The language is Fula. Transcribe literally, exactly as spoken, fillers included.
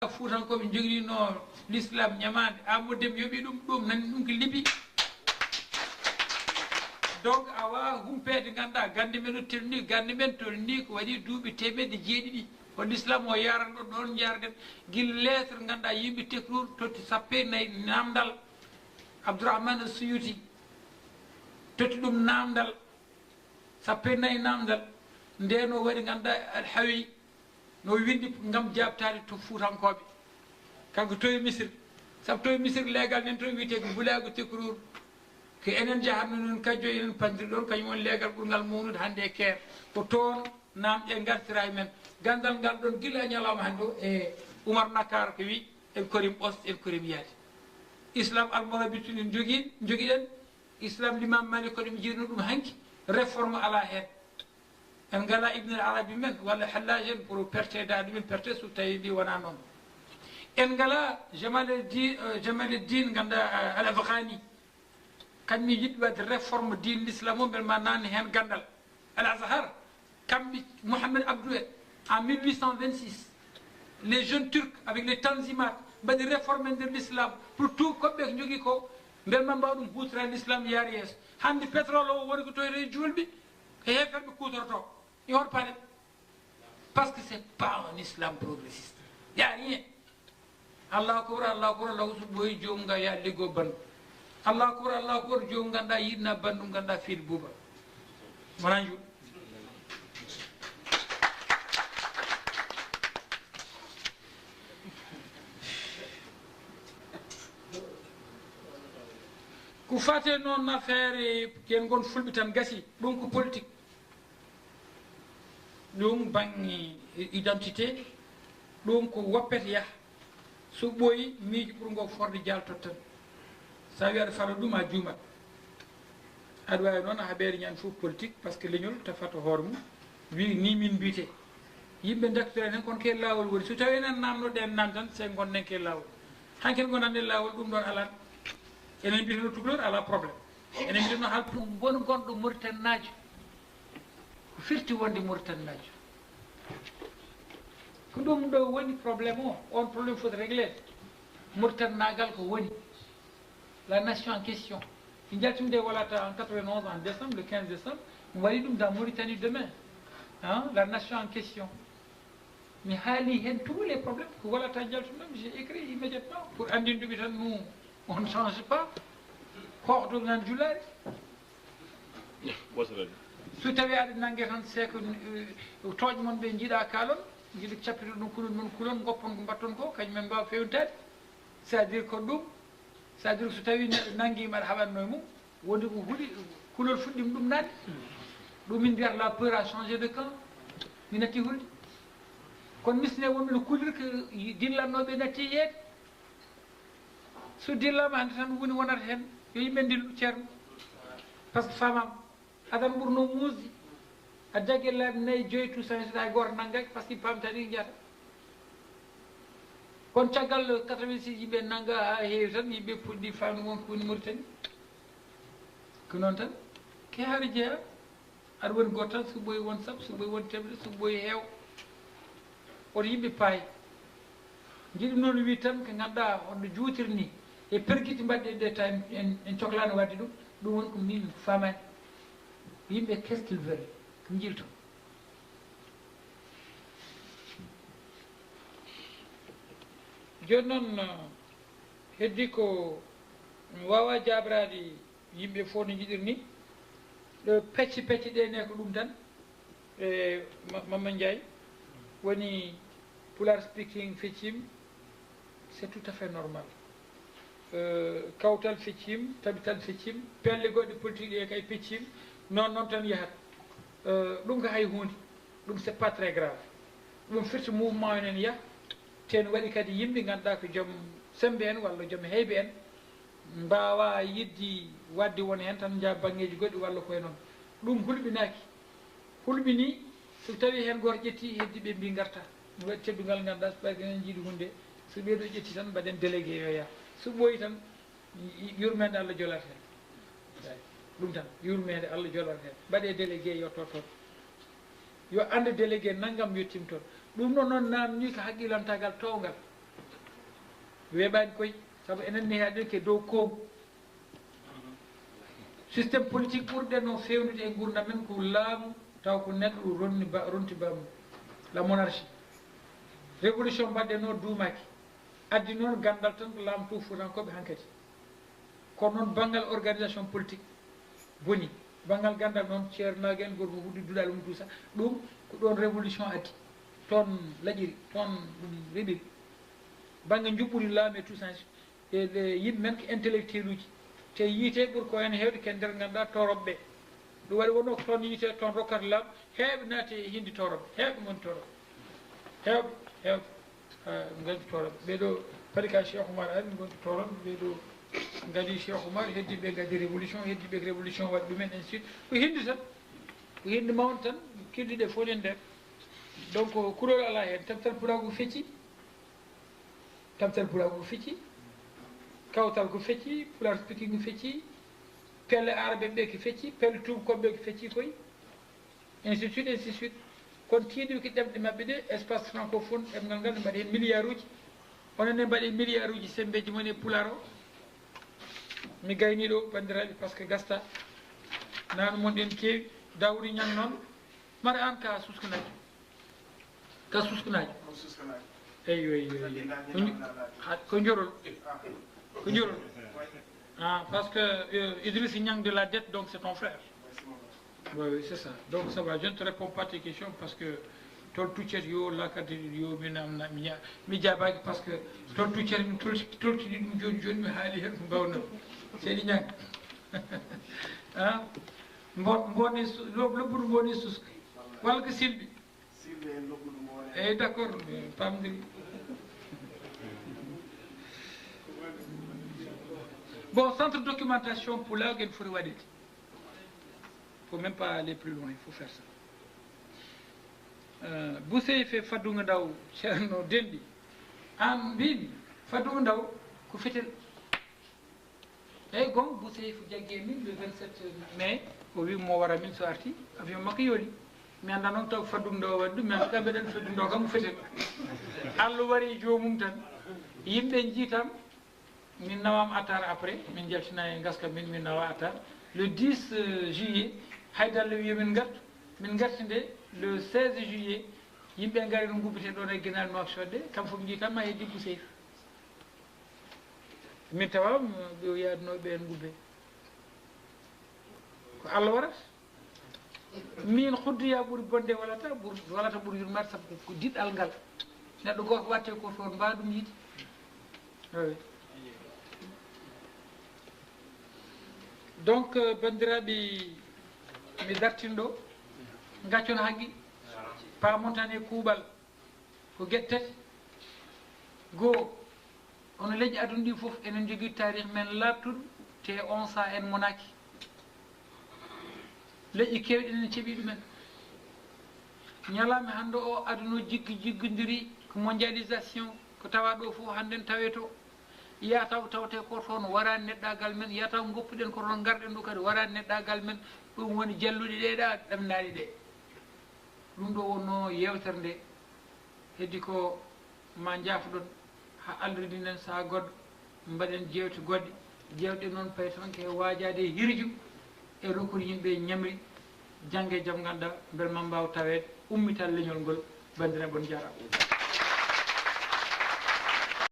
Fuutankooɓe njoginino l'islam ñamaande, Amadou Dem yoɓi ɗum, ɗum nani ɗum ko Libi. Donc, a waawaa humpeede, nganndaa, gannde men o tolni, gannde men tolni ko waɗi duuɓi teemeɗe jeeɗiɗi. Ko l'islam o yaranɗo ɗoon, njaarɗen gila lettre, nganndaa, yimɓe Tekruur totti sappo e nayi naamndal. Abdourahmane Suyuti totti ɗum naamndal, sappo e nayi naamndal. Ndeen o waɗi, nganndaa, Alhawi no winndi ngam jaabtaade to Fuutankooɓe. Kanko to e Misir. Sabu to e Misir, leegal nen to wiyetee ko Bulaagu Tekruur. Ko enen njahatno noon kajjo, enen panndiri ɗoon, kañum woni leegal ɓurngal mawnude hannde e Keer. Ko toon naamɗe ngartira e men. Ganndal ngal ɗoon gila e ñalawma hannde o e Umar Nakar ko wi, en korim ɓos, en korim yaade. Islam almorabitu en njogi, njogiɗen. Islam Limam Malik ko ɗum jiirno ɗum hanki, réforme alaa heen. En ngalaa Ibn al Arabi men, walla Hallaj en pour perte daade ɗumen perte, so tawi mbi wonaa noon. En ngalaa Jamal el Din, eh, Jamal el Din, nganndaa, eh, Al Afghani. Kam mi yiɗi waɗde réforme diine l'islam o, mbel ma naatni heen ganndal. Al Azhar, kamɓe Mohamed Abdou en, en mille huit cent vingt-six, les jeunes turcs avec les tanzimat mbaɗi réforme nder l'islam pour tout koɓɓe ko njogii ko, mbel ma mbaaw ɗum huutora l'islam yaari yeeso. Hannde pétrole o woni ko toyre e juulɓe, ko heeferɓe kuutortoo. E hol pare? Parce que c'est pas un islam progressiste. Il y a rien. Allahu akbar, Allahu akbar, Allahu akbar, ɓooyi joom nga ya liggo bandu. Allahu akbar, Allahu akbar, joom nganndaa yiɗna bandu, nganndaa fiil buuba. Wona nju. Ko fate noon affaire ken ngon fulɓe tan gasi, ɗum ko politique. Ɗum baŋŋe identité, ɗum ko woppete yaha. So ɓooyi, miijo ɓurngo forde jaaltot tan. So a wii aɗa fala ɗum, a juumat. Aɗa waawi noon a haɓeede ñande fof politique, parce que leñol tafata hoore mum, wii ni min mbiyetee. Yimɓe ndaktora heen, kono ke laawol woni. So tawii enen naamnoɗen naam tan, sey ngonɗen ke laawol. Hanki en ngonande laawol, ɗum ɗoon alaan. Enen mbiyeteno Tukulóor, alaa problème. Enen mbiyeteno Haalpulaar. Ɗum woni gonɗo Mauritanie naajo. Ko firti wonde Mauritanie naajo. Ko ɗum ɗo woni problème o. On problème foti régler. Mauritanie naagal ko woni. La nation en question. Min njaltinde Walata en quatre-vingt-onze, en décembre, le quinze décembre, mi waɗi ɗum dans Mauritanie demain. Hein? La nation en question. Mi haali heen tous les problèmes ko Walata jaltunoo, j'ai écrit immédiatement pour anndinde ɓe tan, nous, on ne change pas. Hooto nan julaari. Wasrani. So tawii aɗa nannge tan, c'est que, euh, tooñ mon ɓe njiɗa kaalon, njiɗi cappito ɗum kulol mon kulon, ngoppon ko mbatton ko, kañum men mbaawa feewnitaade. C'est-à-dire ko ɗum, c'est-à-dire so tawii neɗɗo nanngiima aɗa haɓatnoo e mum, wonde ko huɗi, kulol fuɗɗiima ɗum naatde. Ɗum min mbiyata la peur a changé de camp. Mi natti hulde. Kono misne wonɓe no kulir ko dillannooɓe natti yeede. So dillaama hannde tan woni wonata heen, yo yimɓe ndillu ceerno. Par ce que faamaama. Adan ɓurno muusde. A jagge laabi nayi, joyi, tout ça, hay gooto nanngaaki, par ce que paamtaani ko njiyata. Kono caggal quatre-vingt-six yimɓe nannga haa heewi tan, yimɓe puɗɗi faamde won ko woni Mauritanie. Ko noon tan. Ke hari jeyaa. Aɗa woni gooto tan, so ɓooyi won sappo, so ɓooyi won teemedere, so ɓooyi heew. Oto yimɓe paay. Njiɗi noon wii tan ko ngannduɗaa hono juutirni e pergitte mbaɗɗe ɗe tawi en, en coklaano waɗde ɗum, ɗum woni ko min mi faamaani. Yimɓe qu'est-ce qu'ils veulent? Ko njilto. Jooni noon, heddi ko mi waawaa jaabraade yimɓe fof no njiɗir ni. Ɗo pecce pecce ɗe ne ko ɗum tan. E Ma-, Mamma Ndiaye woni Pulaar speaking feccim, c'est tout à fait normal. Euh, kawtal feccim, tabital feccim, pelle goɗɗe politique ɗe kay peccim, noon noon tan yahat. Euh, ɗum ko hay huunde, ɗum c'est pas très grave. Ɗum firti mouvement enen yah, ten waɗi kadi yimɓe ngannduɗaa ko joom sembe en walla joom heybe en, mbaawa yiɗde waɗde won heen tan njaha banngeeji goɗɗi walla koye noon. Ɗum hulɓinaaki. Hulɓinii, so tawii heen gooto ƴettii, heddi ɓe mbii ngarta. Mi waɗi teddungal ngannduɗaa, so ɓayde enen njiɗi huunde, so ɓee ɗoo ƴettii tan mbaɗen délégué yo yah. So ɓooyi tan, yurmeende Allah jolata heen. Ɗum tan, yurmeende Allah jolata heen. Mbaɗee délégué yotto toon. Yo anndu délégué nanngam yottiima toon. Ɗum ɗoo noon naamnii ko haqqilantaagal toowngal. Weeɓaani koy, sabu enen ne haɗen ke dow koogu. Système politique ɓurɗen o fewnude e nguurndam men ko laamu, taw ko neɗɗo ronni ba-, ronti baamu, la monarchie. Révolution mbaɗɗen o duumaaki. Addi noon ganndal tan ko laamtoo Fuutankooɓe hankadi. Kono noon banngal organisation politique boni. Banngal ganndal noon, ceernaagal ngol ko huɗi duɗal mum, tout ça. Ɗum ko ɗoon révolution addi. Toon laƴiri, toon ɗum reɓiri. Bannge njuɓɓudi laamu e tout ça, e, e yimɓe men ko intellectuel uji. Te yiite ɓuri ko heen heewde ko e nder ngannduɗaa toorooɓe ɓe. Ɗum waɗi wonno ko toon yiite, toon rokkata laamu, heewɓe naati e hindi toorooɓe, heewɓe ngoni toorooɓe. Heewɓe, heewɓe, ah, ngoni toorooɓe. Ɓee ɗoo, paɗi ka Cheikh Oumar ari, ngoni toorooɓe, ɓee ɗoo ngadi Cheikh Oumar, heddi ɓe ngadi révolution, heddi ɓe révolution waɗi ɗumen, ainsi de suite. Ko hindi tan, ko hindi mawnde tan, kirɗi ɗe fof ne nder. Donc, kulol alaa heen, tamtal pulaagu fecci. Tamtal pulaagu ko fecci, kawtal ko fecci, pulaar speaking ko fecci, pelle aarabe ɓe ko fecci, pelle tuubakooɓe ɓe ko fecci koy, ainsi de suite, ainsi de suite. Kono tiiɗi ko ɗemɗe maɓɓe ɗe, espace francophone, ɗemngal ngal ne mbaɗi heen milliard uji. Onon ne mbaɗi milliard uji semmbeeji mon e pulaar o. Mi gayni ɗo, banndiraaɓe, parce que gasta. Nanu mon ɗen keewi, Daawuda Ñaŋ noon, mbaɗa aan ka suskunaajo. Ka suskunaajo. Ko suskunaajo. Eyi, eyi, eyi. Ko njo-, ha, ko njorol. Ko njorol. Ah, parce que, euh, Idriss Niang de la dette, donc c'est ton frère. Oui, oui, c'est ça. Donc ça va, je ne te réponds pas tes questions parce que toon tuccet yo la carte yo mi nam-, na-, mi ña-, mi jaabaaki parce que toon tuccet mi tol-, toltini ɗum jooni, jooni mi haali heen ko mbawmi. Seydi Niang. Ah, mbo-, mboni su-, lo-, lobbudu mboni suska. Walla ko silɓi. Sirde en lobbudu mboole. Eyi, d'accord, mi pamdiri. Bon, centre documentation pulaagu en foti waɗeede. Faut même pas aller plus loin, il faut faire ça. Euh, Bousseif e Fadduga Ndaw, Ceerno Denɗi. Aan mbimi, Fadduga Ndaw ko fetel. Eyi, gom, Bousseif jaggi e min le vingt-sept mai, o wi mo wara min so arti, avion makko yooli. Mi anndaa noon taw Fadduga Ndaw o waɗi ɗum, mi anndaa mbeɗen Fadduga Ndaw kam ko fetel. Allah wari e joomum tan, yimɓe njiitam, min nawam attaar après, min jaltina e ngaska min, min nawa attaar. Le dix, euh, juillet, Haydara wiya min ngartu, min ngarti nde le seize juillet, yimɓe ngari no ngubbite ɗon e Guinaw Nouakchott ɗe, kam fof njiitam ma heddi Bousseif. Min tawa, mm, ɓe o yaadunoo ɓeen ngubbe. Ko Allah waɗata. Min Khoudiya ɓuri bonde walata, ɓur-, walata ɓuri yurmaade, sabu ko diɗɗal ngal. Neɗɗo gooto watte ko toon mbaa ɗum yiɗi. Eey. Donc, euh, banndiraaɓe, mi dartin ɗo, ngaccon haqqi, paamon tan e kuuɓal. Ko geɗe tati. Goo, hono leƴƴi aduna ɗi fof, enen njogii taarih men laaɓtuɗo, te on saaha en monaaki. Leƴƴi keewɗi enen ceɓii ɗumen. Ñalawma hannde o, aduna o jiggi, jiggondirii, ko mondialisation, ko tawa ɗo fof hannden tawetee. Yataw tawte ko toon waraani neɗɗaagal men, yataw ngoppuɗen ko toon ngarɗen ɗo kadi waraani neɗɗaagal men. Ɗum woni jalluɗe ɗe ɗa ɗamnaaɗe ɗe. Ɗum ɗo wonnoo yeewtere nde. Heddi ko ma njaafoɗon haa Allah rindinen sahaa goɗɗo, mbaɗen jeewte goɗɗe. Jeewte noon payi tan ko e waajaade e hirju e rokkude yimɓe ñamri, jannge e jam ngannduɗaa mbele ma mbaaw taweede ummital leñol ngol. Banndiraaɓe, on njaaraama.